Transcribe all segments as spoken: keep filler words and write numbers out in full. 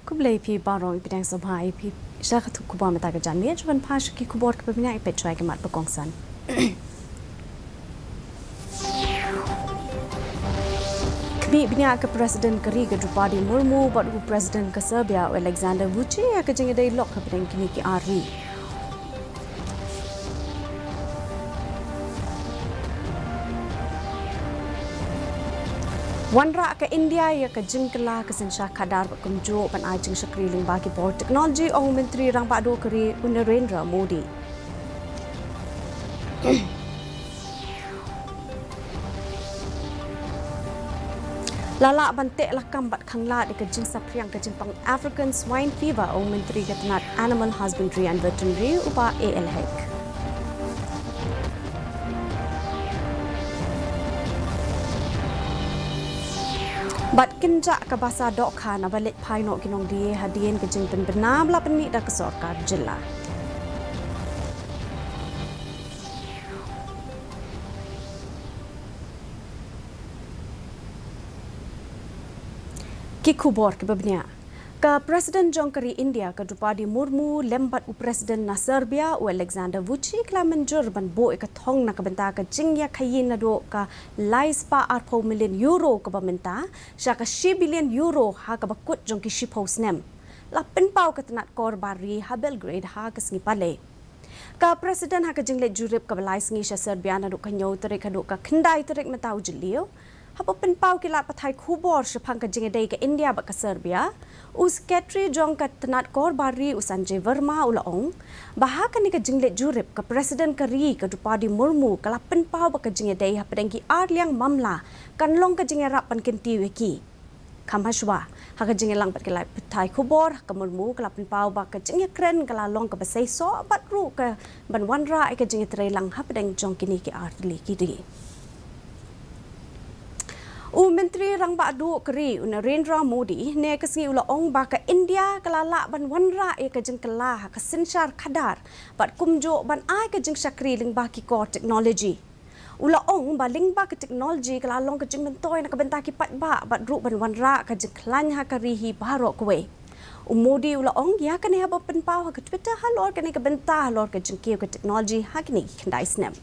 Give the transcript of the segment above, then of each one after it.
Khublei phi baroh, i pdiang sngewbha ïa phi sha ka khubor mynta ka janmiet. Shuwa ban phai sha ki khubor kiba bniah, peit shuwa ki mat ba kongsan. Khmih bniah ka President ka ri ka Droupadi Murmu bad u President ka Serbia u Alexander Vucic ïa ka jingïadei lok hapdeng kine ki ar ri. Wanrah ka India ïa ka jingkylla ka synshar khadar bad kumjuh ban ai jingshakri lyngba ki bor technology, ong u Myntri Rangbah Duh ka ri u Narendra Modi. La lah ban teh lakam bad khanglad ïa ka jingsaphriang ka jingpang African Swine Fever, ong u Myntri ka tnat Animal Husbandry and Veterinary u Bah A L Hek. Bad kynjah ka basa dohkha naba leit phai noh ki nongdie hadien ka jingpynbna ba la pynmih da ka sorkar jylla. Ki khubor kiba bniah. Ka President jong ka ri India ka Droupadi Murmu lem bad u President na Serbia u Alexander Vucic ki la mynjur ban buh ïa ka thong na ka bynta ka jingïakhaïi naduh ka lai spah arphew million euro kaba mynta sha ka shi billion euro ha kaba kut jong ki shiphew snem. La pynpaw ka tnat kor bar ri ha Belgrade ha ka sngi Palei. Ka President ha ka jingleit jurip kaba lai sngi sha Serbia naduh ka hynñiew tarik haduh ka khyndai tarik mynta u Jylliew. Haba pynpaw ki lad pathai khubor shaphang ka jingïadei ka India bad ka Serbia, u Secretary jong ka tnat kor bar ri u Sanjay Verma u la ong ba ha kane ka jingleit jurip ka President ka ri ka Droupadi Murmu ka la pynpaw ba ka jingïadei hapdeng ki ar liang mamla kan long ka jingïarap ban kyntiew ïa ki. Kham hashwa, ha ka jingïalang bad ki lad pathai khubor, ka Murmu ka la pynpaw ba ka jingïakren ka la long kaba seisoh bad ruh ka ban wanrah ïa ka jingïatreilang hapdeng jong kine ki ar tylli ki ri. U Myntri Rangbah Duh ka ri u Narendra Modi ne ka sngi u la ong ba ka India ka la lah ban wanrah ïa ka jingkylla ha ka synshar khadar bad kumjuh ban ai ka jingshakri lyngba ki kor technology. U la ong ba lyngba ka technology ka la long ka jingmyntoi na ka bynta ki paidbah bad ruh ban wanrah ka jingkhlaiñ ha ka ri hi baroh kawei. U Modi u la ong ïa kane haba pynpaw ha ka Twitter halor kane ka bynta halor ka jingkiew ka technology ha kine ki khyndai snem.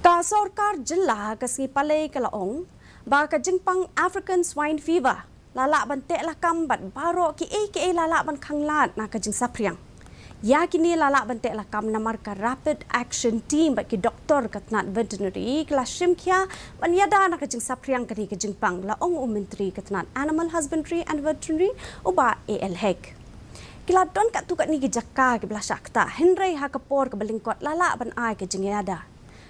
Ka sorkar jylla ha ka sngi Palei ka la ong ba ka jingpang African Swine Fever la lah ban teh lakam bad baroh kiei kiei la lah ban khanglad na ka jingsaphriang. Ïa kine la lah ban teh lakam namar ka Rapid Action Team bad ki doktor ka tnat veterinary ka la shim khia ban ïada na ka jingsaphriang kane ka jingpang, la ong u Myntri ka tnat Animal Husbandry and Veterinary u Bah A L Hek. Ki la don katto katne ki jaka kiba la shah ktah, hynrei ha ka por kaba lyngkot la lah ban ai ka jingïada.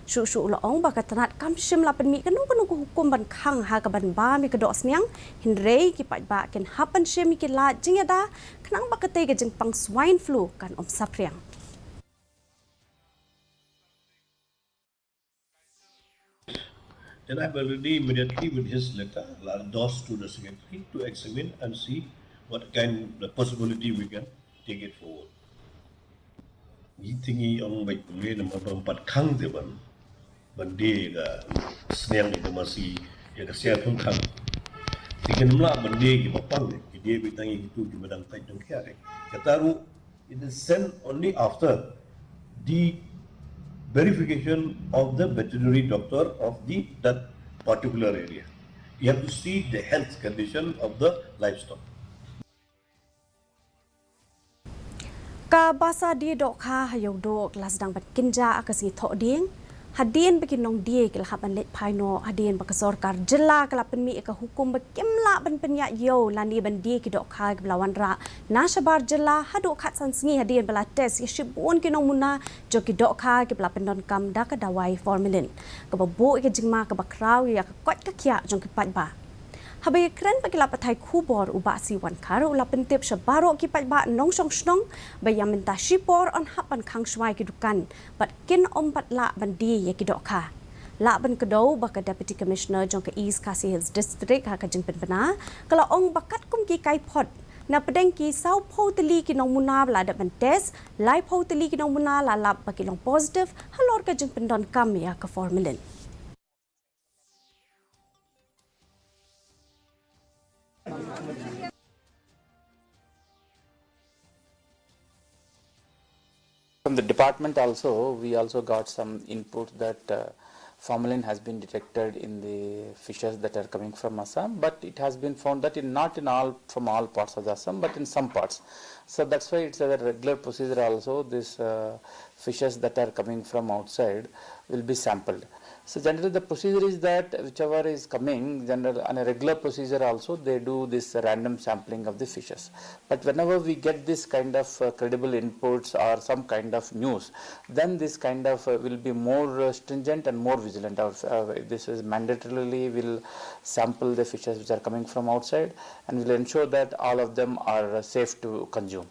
Shuh shuh u la ong ba ka tnat kam shym la pynmih kano kano ka hukum ban khang ha kaban bam ïa ka dohsniang, hynrei ki paidbah kin hap ban shim ïa ki lad jingïada khnang ba katei ka jingpang swine flu kan ym saphriang. Then I've already immediately with his letter, I'll endorse to the secretary to examine and see what kind the possibility we can take it forward. Ngi thingi ong bai kumne na ma bam pat khang te ban ban de ga sniang ïa ka masi ïa ka sia thung khang. Ti kin mla ban de ki ba pang ki de bi tangi ki tu ki ba dang tai dang khia. Kata ruh it is sent only after the verification of the veterinary doctor of the that particular area. You have to see the health condition of the livestock. Ka basa die dohkha ha Ïewduh la sdang ban kynjah ha ka sngi Thohdieng. Hadien ba ki nongdie ki la hap ban leit phai noh hadien ba ka sorkar jylla ka la pynmih ïa ka hukum ba kim lah ban pynïaid ïew lane ban die ki dohkha kiba la wanrah na shabar jylla haduh khatsan sngi hadien ba la test ïa shibun ki nongmuna jong ki dohkha kiba la pyndonkam da ka dawai formalin kaba buh ïa ka jingma kaba khraw ïa ka koit ka khiah jong ki paidbah. Haba ïakren bad ki lad pathai khubor u Bah C Wankhar u la pyntip sha baroh ki paidbah nongshong shnong ba ïa mynta shipor yn hap ban khang shuwa ïa ki dukan bad kin ym pat lah ban die ïa ki dohkha. Lah ban kdew ba ka Deputy Commissioner jong ka East Khasi Hills District ha ka jingpynbna ka la ong ba katkum ki kaiphod na pdeng ki sawphew tylli ki nongmuna ba la dep ban test, laiphew tylli ki nongmuna la lap ba ki long positive halor ka jingpyndonkam ïa ka formalin. From the department also, we also got some input that uh, formalin has been detected in the fishes that are coming from Assam, but it has been found that in, not in all, from all parts of the Assam, but in some parts. So that's why it's a regular procedure also, this uh, fishes that are coming from outside will be sampled. So generally the procedure is that whichever is coming, general, on a regular procedure also, they do this random sampling of the fishes. But whenever we get this kind of uh, credible inputs or some kind of news, then this kind of uh, will be more uh, stringent and more vigilant. Our, uh, this is mandatorily will sample the fishes which are coming from outside and will ensure that all of them are uh, safe to consume.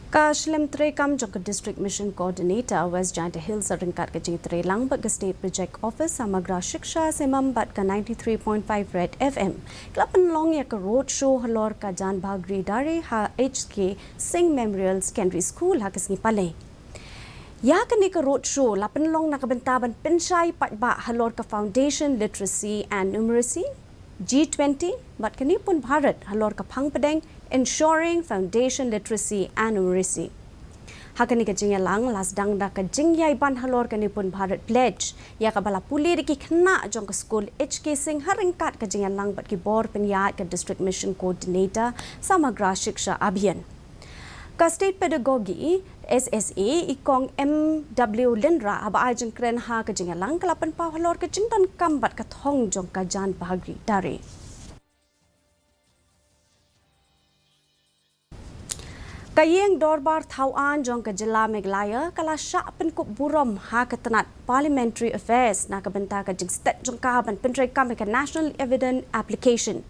Ka shlem treikam jong ka District Mission Coordinator West Jaintia Hills ryngkat ka jingtrei lang bad ka State Project Office Samagra Shiksha Simam bad ka ninety-three point five Red F M ka la pynlong ïa ka road show halor ka Jan Bhagri Dare ha H K Singh Memorial Secondary School ha ka sngi Palei. Ïa kane ka road show la pynlong na ka bynta ban pynshai paidbah halor ka Foundation Literacy and Numeracy, G twenty, bad ka Nipun Bharat halor ka phang pdeng Ensuring Foundation Literacy and Numeracy. Ha kane ka jingïalang la sdang da ka jingïaiban halor ka Nipun Bharat Pledge, ïa kaba la pule da ki khynnah jong ka skul H K Singh ha ryngkat ka jingïalang bad ki bor pynïaid ka District Mission Coordinator Samagra Shiksha Abhiyan. Ka State Pedagogy, S S A, i Kong M W Lyngdoh, haba ai jingkren ha ka jingïalang, ka la pynpaw halor ka jingdonkam bad ka thong jong ka Jan Bhagri Dare. Ka Ïing Dorbar Thawaiñ jong ka Jylla Meghalaya ka la shah pynkup burom ha ka tnat Parliamentary Affairs na ka bynta ka jingstet jong ka ban pyntreikam ïa ka National Evident Application.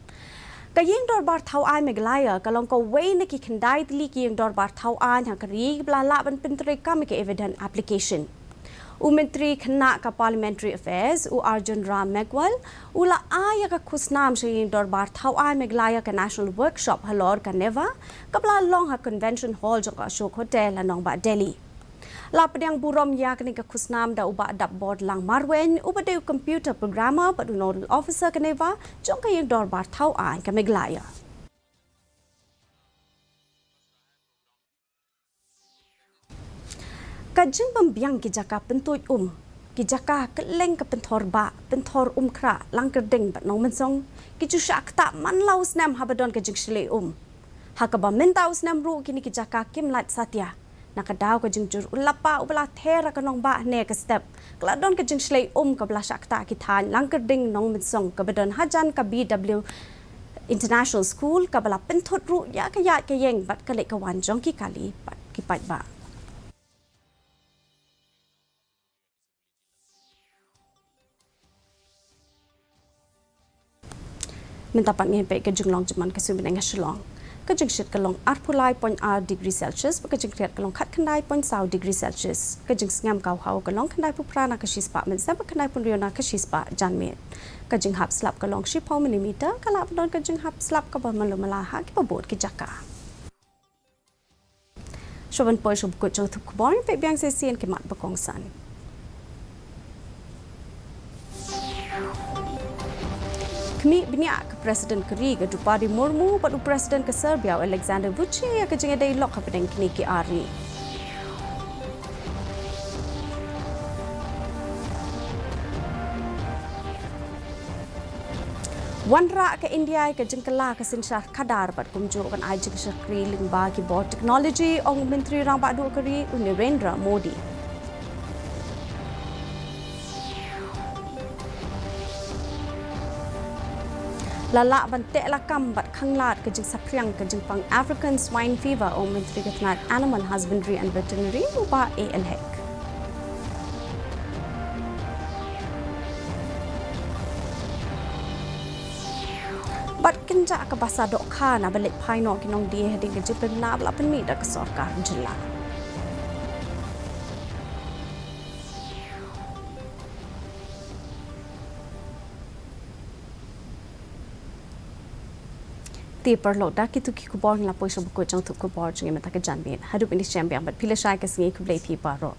Ka Ïing Dorbar Thawaiñ Meghalaya ka long kawei na ki khyndai tylli ki Ïing Dorbar Thawaiñ ha ka ri ba la lah ban pyntreikam ïa ka Evident Application. U Myntri Khynnah ka Parliamentary Affairs, u Arjun Ram Meghwal, u la ai ïa ka khusnam sha Ïing Dorbar Thawaiñ Meghalaya ka National Workshop halor ka NEVA, kaba la long ha Convention Hall jong ka Ashok Hotel ha nongbah Delhi. La pdiang burom ïa kane ka khusnam da u Bah Dapbor Langmarwein, uba dei u Computer Programmer bad u Nodal Officer ka NEVA jong ka Ïing Dorbar Thawaiñ ka Meghalaya. Ka jingbymbiang ki jaka pyntuid um, ki jaka kylleng ka Pynthor Bah, Pynthor Umkhrah, Langkyrding bad Nongmynsong, ki ju shah ktah man la u snem haba don ka jingshlei um. Ha kaba mynta u snem ruh kine ki jaka kim lait satia. Na ka daw ka jingjur u lapbah uba la ther ha ka nongbah ne ka step, ka la don ka jingshlei um kaba la shah ktah ki thaiñ Langkyrding, Nongmynsong kaba don hajan ka B W International School, kaba la pynthut ruh ïa ka ïaid ka ïeng bad ka leit ka wan jong ki kali bad ki paidbah. Mynta pat ngin peit ka jinglong jingman ka suiñ bneng ha Shillong. Ka jingshit ka long arphew lai point ar degree Celsius, bad ka jingkhriat ka long khatkhyndai point saw degree Celsius. Ka jingsngem ka haw ka long khyndaiphew phra na ka shispah mynsiem bad khyndaiphew hynriew na ka shispah janmiet. Ka jinghap slap ka long shiphew millimeter, ka lah ban don ka jinghap slap kaba malu mala ha kiba bud ki jaka. Shuwa ban poi sha ba kut jong ka thup khubor, peit biang shisien ki mat ba kongsan. Khmih bniah ka President ka ri ka Droupadi Murmu bad u President ka Serbia u Aleksandar Vucic ïa ka jingïadei lok hapdeng kine ki ar ri. Wanrah ka India ïa ka jingkylla ka synshar khadar bad kumjuh ban ai jingshakri lyngba ki bor technology, ong u Myntri Rangbah Duh ka ri u Narendra Modi. La lah ban teh lakam bad khanglad ka jingsaphriang ka jingpang African Swine Fever, ong u Myntri ka tnat Animal Husbandry and Veterinary u Bah A L Hek. Bad kynjah ka basa dohkha naba leit phai noh ki nongdie hadien ka jingpynbna ba la pynmih da ka sorkar jylla. Te paralok, da kito ki khubor ngi la poi sha ba kut jong ka thup khubor jong ngi mynta ka janmiet. Haduh ban ïashem biang bad phi lashai ka sngi, khublei phi baroh.